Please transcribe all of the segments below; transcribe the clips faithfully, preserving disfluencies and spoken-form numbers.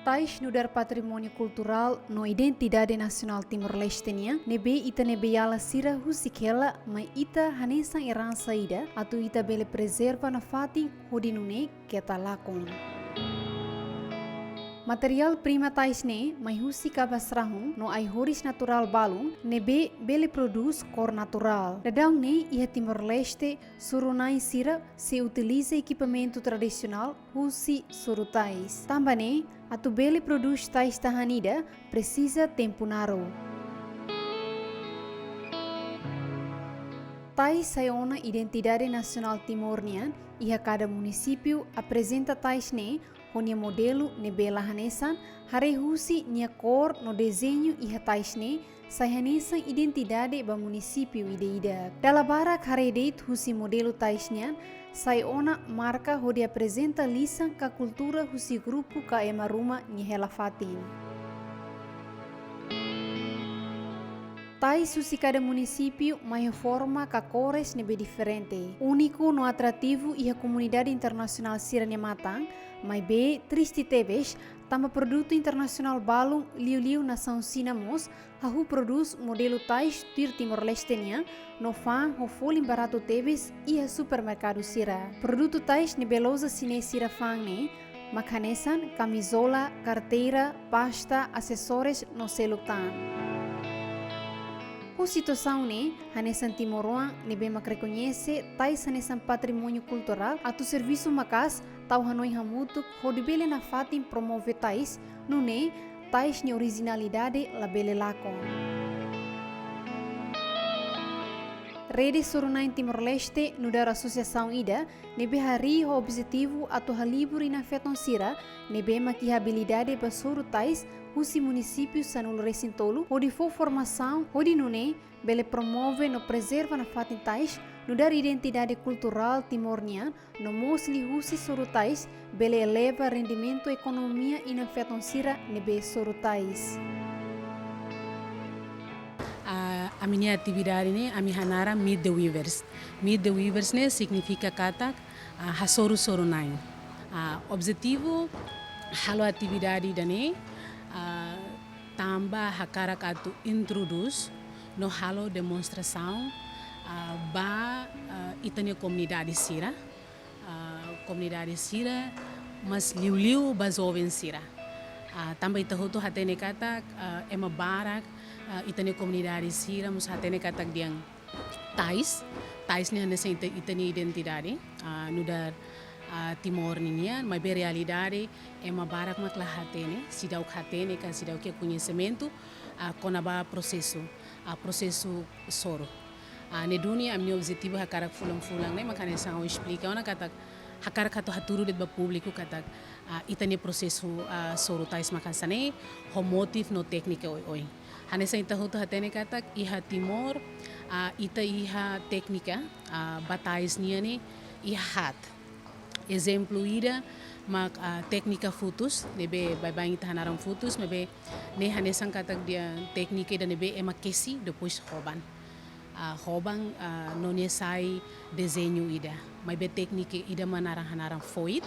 Tais nu'udar patrimóniu kulturál no identidade nasionál Timor-Leste nian, ne'ebé ita ne'ebé iha sira husik hela, mai ita hanesan eransa ida, atu ita bele prezerva nafatin hodi nune'e keta lakon. Materiál prima tais ne'e mai husi kabas rahun no ai-horis naturál balun ne'ebé bele prodús kór naturál. Daudaun ne'e iha Timor-Leste, soru-na'in sira sei utiliza ekipamentu tradisionál husi soru tais. Tanba ne'e, atu bele prodús tais tahan ida, presiza tempu naruk. Tais sai ona identidade nasionál Timor nian, iha kada munisípiu aprezenta tais ne'e ho nia modelu ne'ebé la hanesan, haree husi nia kór no dezeñu iha tais ne'e, sai hanesan identidade ba munisípiu ida-idak. Dala barak haree de'it husi modelu tais nian, sai ona marka hodi aprezenta lisan ka kultura husi grupu ka ema ruma nia hela fatin. Tais husi kada munisípiu mai ho forma ka kores ne'ebé diferente, úniku no atrativu iha komunidade internasionál sira-nia matan, maibé triste tebes, tanba produtu internasionál balun liuliu nasaun Xina mós hahú prodús modelu tais tuir Timor-Leste nian, no fa'an ho folin baratu tebes iha supermerkadu sira. Produtu tais ne'ebé loja xinés sira fa'an ne'e mak hanesan kamizola, karteira, pasta, asesórius no seluk tan. Ho situasaun ne'e, hanesan timoroan ne'ebé mak rekoñese tais hanesan patrimóniu kulturál, atu servisu maka'as tau hanoin hamutuk hodi bele nafatin promove tais, nune'e tais nia orijinalidade labele lakon. Rede Soru-na'in Timor-Leste nu'udar asosiasaun ida ne'ebé harii ho objetivu atu halibur inan-feton sira ne'ebé mak iha abilidade ba soru tais husi munisípiu sanulu-resin-tolu hodi fó formasaun hodi nune'e bele promove no prezerva nafatin tais nu'udar identidade kulturál Timor nian, no mós liuhusi soru tais bele eleva rendimentu ekonomia inan-feton sira ne'ebé soru tais. Ah, ami-nia atividade ne'e, ami hanaran Meet the Weavers. Meet the Weavers ne'e signifika katak, ah, hasoru soru-na'in. Ah, objetivu halo atividade ida-ne'e, ah, tanba hakarak atu introdús no halo demonstrasaun, ah, ba, ah, ita-nia komunidade sira, ah, komunidade sira, mas liuliu ba joven sira. Ah, tanba ita hotu hatene katak, ah, ema barak, ah, ita-nia komunidade sira mós hatene katak dehan tais, tais ne'e hanesan ita, ita-nia identidade, ah, nu'udar, ah, Timor ninian, maibé realidade ema barak mak la hatene, seidauk hatene ka seidauk iha koñesimentu, ah, kona-ba prosesu, ah, prosesu soru. Ah, ne'e duni ami-nia objetivu hakarak fulan-fulan ne'e, mak hanesan ha'u esplika ona katak hakarak atu hatudu de'it ba públiku katak, ah, ita-nia prosesu, ah, soru tais mak hanesan ne'e, ho motivu no téknika oioin. Hanesan ita hotu hatene katak iha Timor, ah, ita iha téknika, ah, ba tais nian ne'e iha haat. Ezemplu ida mak, ah, téknika futus, ne'ebé baibain ita hanaran futus, maibé ne'e hanesan katak dehan téknika ida ne'ebé ema kesi, depois hoban. Ah, hoban, ah, no nia sai dezeñu ida. Maibé téknika ida mak naran hanaran foit.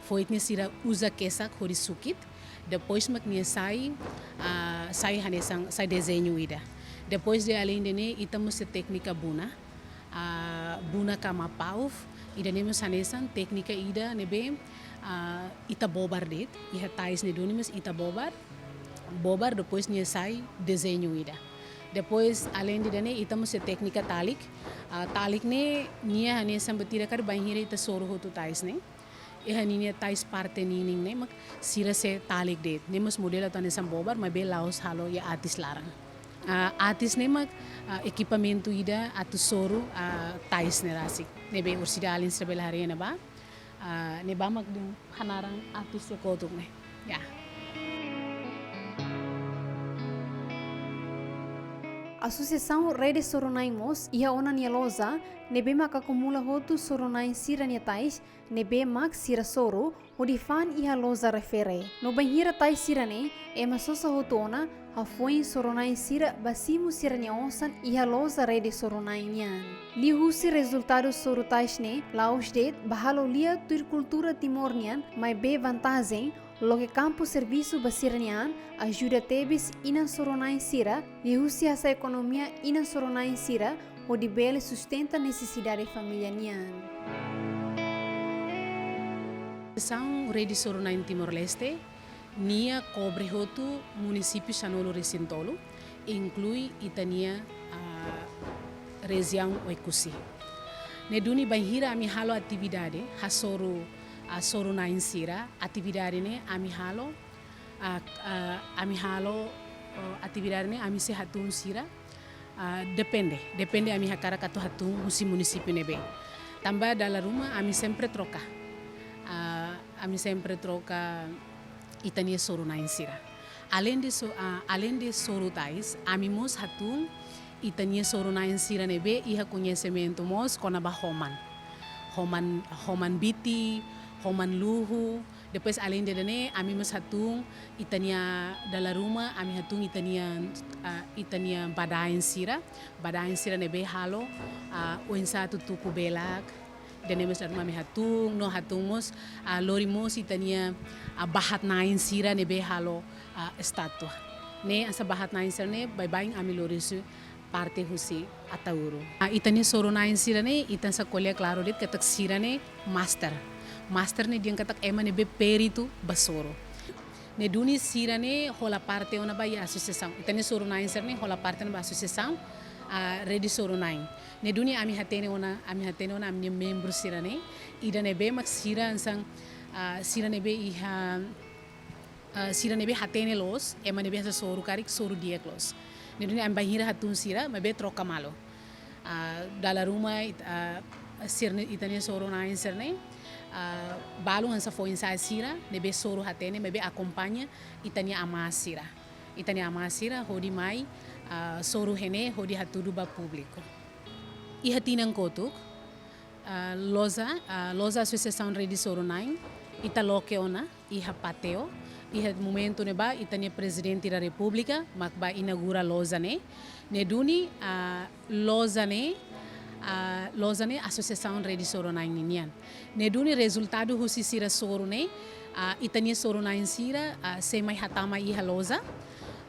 Foit ne'e sira uza kesak hodi sukit. Depois mak nia sai, ah, sai hanesan, sai dezeñu ida. Depois de além de ne'e, ita mós iha téknika buna. Ah, buna ka mapau, ida-ne'e mós hanesan téknika ida ne'ebé, ah, ita bobar de'it, iha tais ne'e duni mós ita bobar, bobar depois nia sai dezeñu ida. Depois, além de ida-ne'e, ita mós iha téknika talik. Ah, talik ne'e nia hanesan buat ida karik bainhira ita soru hotu tais ne'e. Iha ninia tais parte ninin ne'e mak sira sei talik de'it. Ne'e mós modelu atu hanesan bobar, maibé la'ós halo iha atis laran. Ah, atis ne'e mak, ah, ekipamentu ida atu soru, ah, tais ne'e rasik. Ne'ebé orsida alin sira bele haree iha ne'ebá. Ah, ne'ebá mak dehan hanaran atis iha kotuk ne'e. Ya. Asosiasaun Rede Soru-na'in mós iha ona nia loja, ne'ebé mak akumula hotu soru-na'in sira-nia tais, ne'ebé mak sira soru, hodi fa'an iha loja refere. No bainhira tais sira-ne'e ema sosa hotu ona, hafoin soru-na'in sira bá simu sira-nia osan iha loja Rede Soru-na'in nian. Liuhusi rezultadu soru tais ne'e, la'ós de'it ba halo lia tuir kultura Timor nian, maibé vantajen Loke kampu servisu ba sira-nia an ajuda tebes inan soru-na'in sira liuhusi hasa'e ekonomia inan soru-na'in sira hodi bele sustenta nesesidade família nian. Asosiasaun Rede Soru-na'in Timor-Leste, nia kobre hotu munisípiu sanulu-resin-tolu, inklui ita-nia, ah, rejiaun Oekusi. Ne'e duni bainhira ami halo atividade hasoru, ah, soru-na'in sira, atividade ne'e ami halo, ah, ah, ami halo, oh, atividade ne'e ami sei hatún sira, ah, depende, depende ami hakarak atu hatún husi munisípiu ne'ebé. Tanba dala ruma ami sempre troka. Ah, ami sempre troka ita-nia soru-na'in sira. Aleinde so-, ah, aleinde soru tais, ami mós hatún ita-nia soru-na'in sira ne'ebé iha koñesimentu mós kona-ba homan. Homan, homan biti, homan luhu. Depois, aleinde ida-ne'e, ami mós hatún ita-nia dala ruma, ami hatún ita-nia, ah, ita-nia badaen sira. Badaen sira ne'ebé halo, ah, oinsá atu tuku belak. Ida-ne'e mós dala ruma ami hatún, no hatún mós, ah, lori mós ita-nia, ah, bahat-na'in sira ne'ebé halo, ah, estátua. Ne'e hanesan bahat-na'in sira ne'e baibain ami lori husi parte husi Ataúro. Ah, ita-nia soru-na'in sira ne'e, ita hanesan ko'alia klaru de'it katak sira ne'e master. Master ne'e dehan katak ema ne'ebé peritu ba soru. Ne'e duni sira ne'e hola parte ona ba iha asosiasaun. Ita-nia soru-na'in sira ne'e hola parte ona ba asosiasaun, ah, Rede Soru-na'in. Ne'e duni ami hatene ona, ami hatene ona ami-nia membru sira ne'e. Ida ne'ebé mak sira hanesan, ah, sira ne'ebé iha, ah, sira ne'ebé hatene loos, ema ne'ebé hanesan soru karik, soru di'ak loos. Ne'e duni ami bainhira hatún sira, maibé troka malu. Ah, dala ruma it-, ah, sira ne'e, ita-nia soru-na'in sira ne'e, ah, balun hanesan foin-sa'e sira ne'ebé soru hatene, maibé akompaña ita-nia amá sira. Ita-nia amá sira hodi mai, ah, soru iha ne'e hodi hatudu ba públiku. Iha tinan kotuk, ah, loja, ah, loja Asosiasaun Rede Soru-na'in, ita loke ona iha páteu, iha momentu ne'ebá ita-nia Prezidente da Repúblika mak bá inaugura loja ne'e. Ne'e duni, ah, loja ne'e, ah, loja ne'e Asosiasaun Rede Soru-na'in ninian. Ne'e duni rezultadu husi sira soru ne'e, ah, ita-nia soru-na'in sira, ah, sei mai hatama iha loja.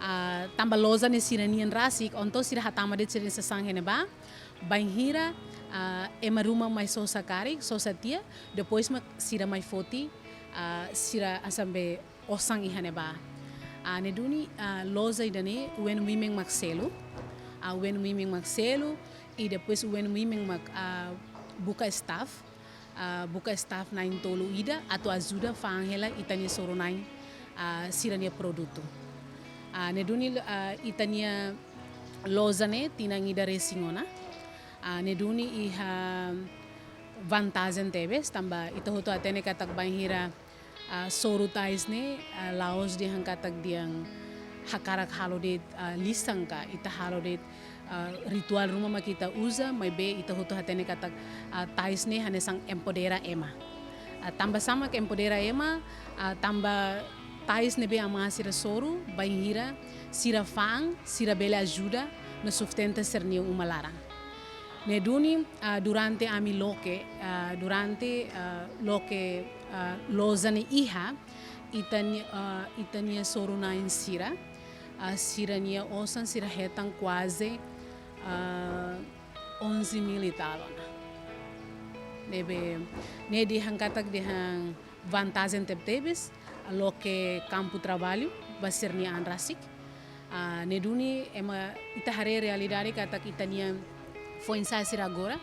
Ah, tanba loja ne'e sira-nian rasik, entaun sira hatama de'it sira-nia sasán iha ne'ebá. Bainhira, ah, ema ruma mai sosa karik, sosa tiha, depois mak sira mai foti, ah, sira hanesan be osan iha ne'ebá. Ah, ne'e duni, ah, loja ida-ne'e UN Women mak selu. Ah, UN Women mak selu, i depois UN Women mak, ah, buka staff, ah, buka staff na'in-tolu ida atu ajuda fa'an hela ita-nia soru-na'in, ah, sira-nia produtu. Ah, ne'e duni, ah, ita-nia loja ne'e tinan ida resin ona. Ah, ne'e duni iha vantajen tebes, tanba ita hotu hatene katak bainhira, ah, soru tais ne'e, ah, la'ós dehan katak dehan hakarak halo de'it, ah, lisan ka, ita halo de'it, ah, rituál ruma mak ita uza, maibé ita hotu hatene katak, ah, tais ne'e hanesan empodera ema. Ah, tanba sá mak empodera ema, ah, tanba tais ne'ebé amá sira soru, bainhira sira fa'an, sira bele ajuda no sustenta sira-nia uma laran. Ne'e duni, ah, durante ami loke, ah, durante, ah, loke, ah, loja ne'e iha, ita-nia, ah, ita-nia soru-na'in sira, ah, sira-nia osan sira hetan kuaze, ah, onze mil e tal ona. Ne'ebé, ne'e dehan katak dehan vantajen tebetebes, loke kampu traballu ba sira-nia an rasik. Ah, ne'e duni ema ita haree realidade katak ita-nia foin-sa'e sira agora,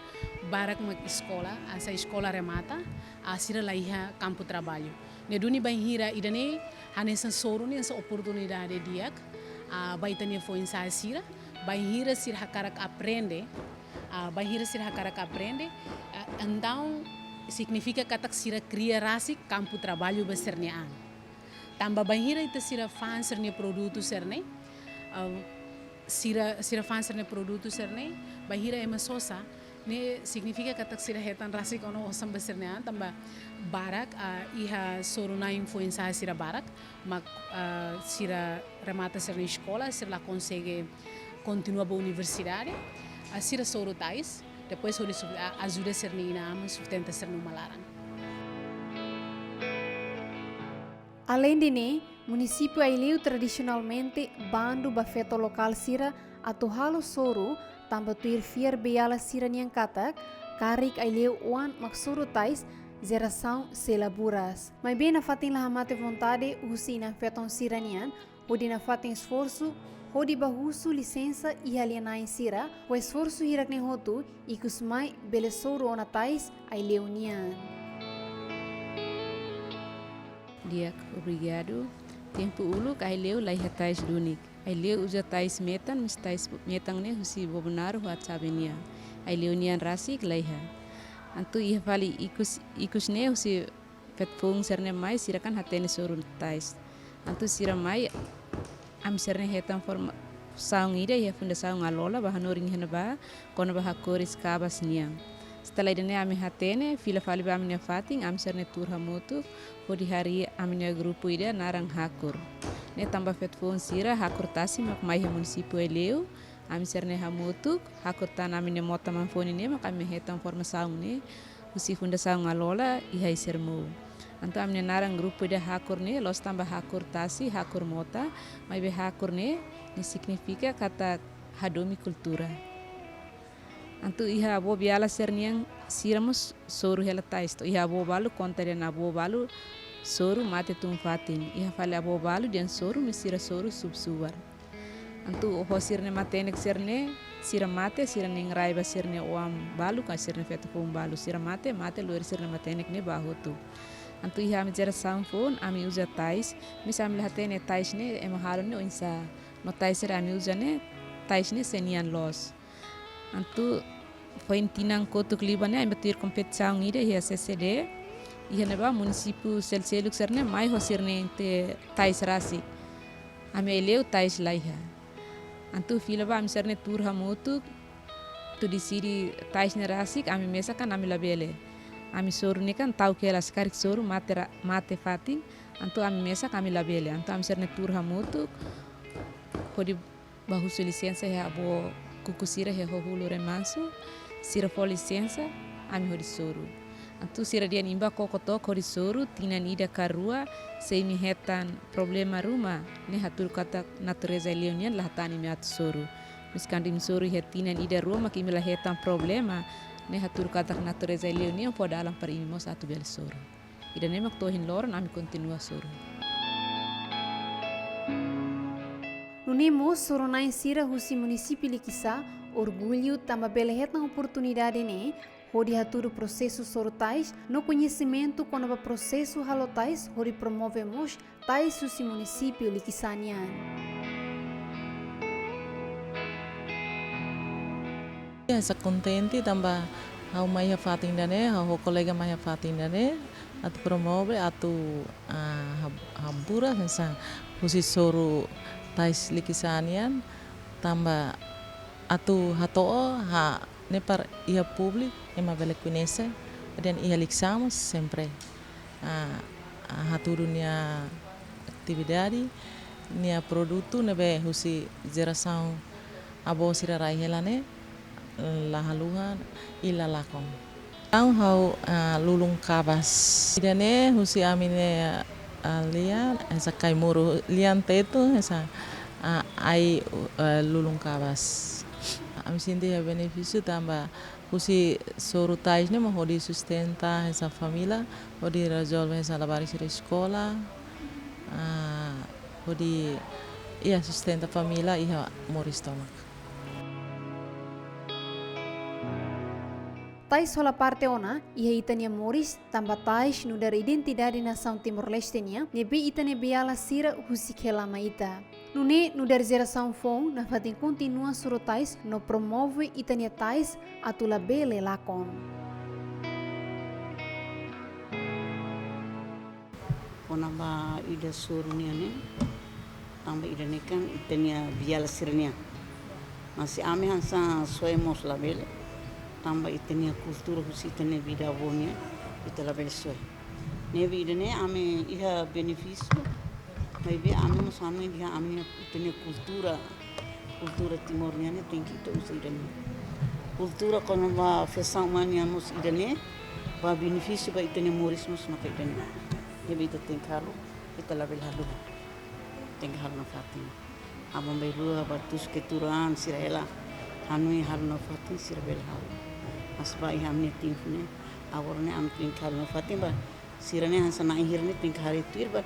barak mak eskola, hanesan eskola remata, ah, sira la iha kampu traballu. Ne'e duni bainhira ida-ne'e hanesan soru ne'e hanesan oportunidade di'ak, ah, ba ita-nia foin-sa'e sira, bainhira sira hakarak aprende, ah, bainhira sira hakarak aprende, ah, entaun signifika katak sira kria rasik kampu traballu ba sira-nia an. Tanba bainhira ita sira fa'an sira-nia produtu sira-ne'e, ah, sira, sira fa'an sira-nia produtu sira-ne'e, bainhira ema sosa, ne'e signifika katak sira hetan rasik ona osan ba sira-nia an, tanba barak, ah, iha soru-na'in foin-sa'e sira barak, mak, ah, sira remata sira-nia eskola, sira la konsege kontinua ba universidade, ah, sira soru tais, depois hodi su-, ah, ajuda sira-nia inan-aman sustenta sira-nia uma laran. Aleinde ne'e, munisípiu Aileu tradisionalmente bandu ba feto lokál sira atu halo soru, tanba tuir fiar beiala sira-nian katak karik Aileu oan mak soru tais, jerasaun sei la buras. Maibé nafatin la hamate vontade husi inan-feton sira-nian, hodi nafatin esforsu hodi bá husu lisensa iha lia-na'in sira, ho esforsu hirak-ne'e hotu, ikus mai bele soru ona tais Aileu nian. Di'ak, obrigadu. Tempu uluk Aileu laiha tais duni. Aileu uza tais metan, mas tais metan ne'e husi Bobonaro ho Atsabe nian. Aileu nian rasik laiha. Entaun iha fali ikus, ikus ne'e husi feto foun sira-ne'e mai, sira kan hatene soru tais. Entaun sira mai, ami sira-ne'e hetan formasaun ida iha Fundasaun Alola ba hanorin iha ne'ebá, kona-ba hakoris kabas nian. Setelah ida-ne'e ami hatene, fila fali ba ami-nia fatin, ami sira-ne'e tuur hamutuk, hodi harii ami-nia grupu ida naran Hakur. Ne'e tanba feto foun sira hakur tasi mak mai iha munisípiu Aileu, ami sira-ne'e hamutuk, hakur tan ami-nia mota Manfoni ne'e, mak ami hetan formasaun ne'e husi Fundasaun Alola iha Sermou. Entaun ami-nia naran grupu ida Hakur ne'e, la'ós tanba hakur tasi, hakur mota, maibé hakur ne'e, ne'e signifika katak hadomi kultura. Entaun iha avó beiala sira-nian, sira mós soru hela tais, to'o iha avó balu, konta dehan avó balu soru mate tun fatin. Iha fali avó balu dehan soru, mas sira soru sub-subar. Entaun oho sira-ne'e matenek sira-ne'e, sira mate, sira nengrai ba sira-nia oan balu, ka sira-nia feto foun balu, sira mate, mate, lori sira-ne'e matenek ne'e bá hotu. Entaun iha ami jerasaun foun, ami uza tais, mas ami la hatene tais ne'e ema halo ne'e oinsá. No tais sira ami uza ne'e, tais ne'e sei nian loos. Entaun foin tinan kotuk liubá ne'e, ami bá tuir kompetisaun ida iha C C D. Iha ne'ebá munisípiu sel-seluk sira-ne'e mai ho sira-nia tais rasik. Ami Aileu tais laiha. Entaun fila ba ami sira-ne'e tuur hamutuk, atu deside tais ne'e rasik, ami mesak kan ami labele. Ami soru ne'e kan ta'uk hela, se karik soru mate ra-, mate fatin, entaun ami mesak ami labele. Entaun ami sira-ne'e tuur hamutuk, hodi bá husu lisensa iha avó kuku sira iha Hulu Remanso, sira fó lisensa, ami hodi soru. Entaun sira dehan imi bá koko took hodi soru, tinan ida ka rua, se imi hetan problema ruma, ne'e hatudu katak natureza Aileu nian la hatán imi atu soru. Mas kuandu imi soru iha tinan ida rua mak imi la hetan problema, ne'e hatudu katak natureza Aileu nian fó dalan para imi mós atu bele soru. Ida-ne'e mak to'o ohin loron ami kontinua soru. Nune'e mós soru-na'in sira husi munisípiu Likisá orgullu tanba bele hetan oportunidade ne'e hodi hatudu prosesu soru tais no koñesimentu kona-ba prosesu halo tais hodi promove mós tais husi munisípiu Likisá nian. Ha'u sei kontente tanba ha'u mai iha fatin ida-ne'e, ha'u ho kolega mai iha fatin ida-ne'e, atu promove, atu, ah, hab-, haburas hanesan husi soru tais Likisá nian, tanba atu hato'o, ha, ne'e para iha públiku, ema bele koñese, dehan iha Likisá mós sempre, ah, ah, hatudu nia atividade, nia produtu ne'ebé husi jerasaun avó sira rai hela ne'e, la haluha i la lakon. Entaun ha'u, ah, lulun kabas. Ida-ne'e husi ami-nia, ah, lian, hanesan kai-muru lian Tetun, hanesan, ah, ai, ah, lulun kabas. Ami sente iha benefísiu tanba husi soru tais ne'e mak hodi sustenta hanesan família, hodi rezolve hanesan labarik sira eskola, ah, hodi, iha, sustenta família iha moris tomak. Tais hola parte ona iha ita-nia moris, tanba tais nu'udar identidade nasaun Timor-Leste nian, ne'ebé ita-nia beiala sira husik hela mai ita. Nune'e nu'udar jerasaun foun nafatin kontinua soru tais no promove ita-nia tais atu labele lakon. Kona-ba ida soru nian ne'e, tanba ida-ne'e kan ita-nia beiala sira-nian. Mas se ami hanesan soe mós labele, tanba ita-nia kultura husi ita-nia vida avó nian, ita labele soe. Ne'ebé ida-ne'e ami iha benefísiu, maibé ami mós hanoin dehan ami ita-nia kultura, kultura Timor nian ne'e tenke ita uza ida-ne'e. Kultura kona-ba festaun uma nian mós ida-ne'e, ba benefísiu ba ita-nia moris mós maka ida-ne'e. Ne'ebé ita tenke halo, ita labele haluha. Tenke halo nafatin. Aban-bainrua ba tusu keturunan sira hela hanoin halo nafatin sira bele halo. Mas ba iha ami-nia tempu ne'e, agora ne'e ami tenke halo nafatin ba sira-ne'e hanesan na'in hira ne'e tenke haree tuir ba,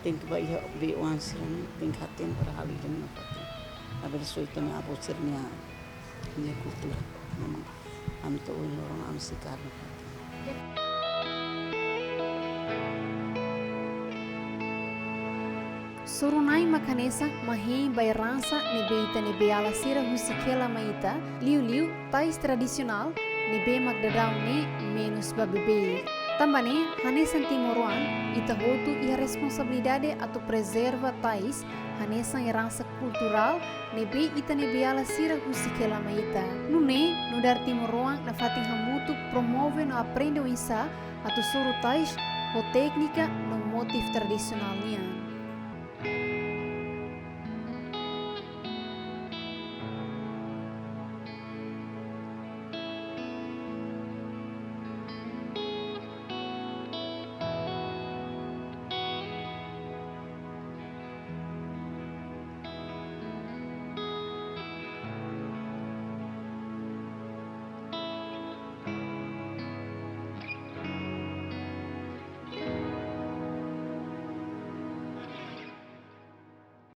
tenke ba iha bei-oan sira-ne'e tenke hatene para halo ida-ne'e nafatin. Labele só ita-nia avó sira-nia, nia kultura. Memang ami to'o ohin loron ami sei halo nafatin. Soru-na'in mak hanesan mak hein ba eransa ne'ebé ita-nia beiala sira husik hela mai ita, liuliu tais tradisionál ne'ebé mak daudaun ne'e menus ba beibeik. Tanba ne'e, hanesan timoroan, ita hotu iha responsabilidade atu prezerva tais, hanesan eransa kulturál ne'ebé ita-nia beiala sira husik hela mai ita. Nune'e, nu'udar timoroan nafatin hamutuk promove no aprende oinsá atu soru tais ho téknika no motif tradisionál nian.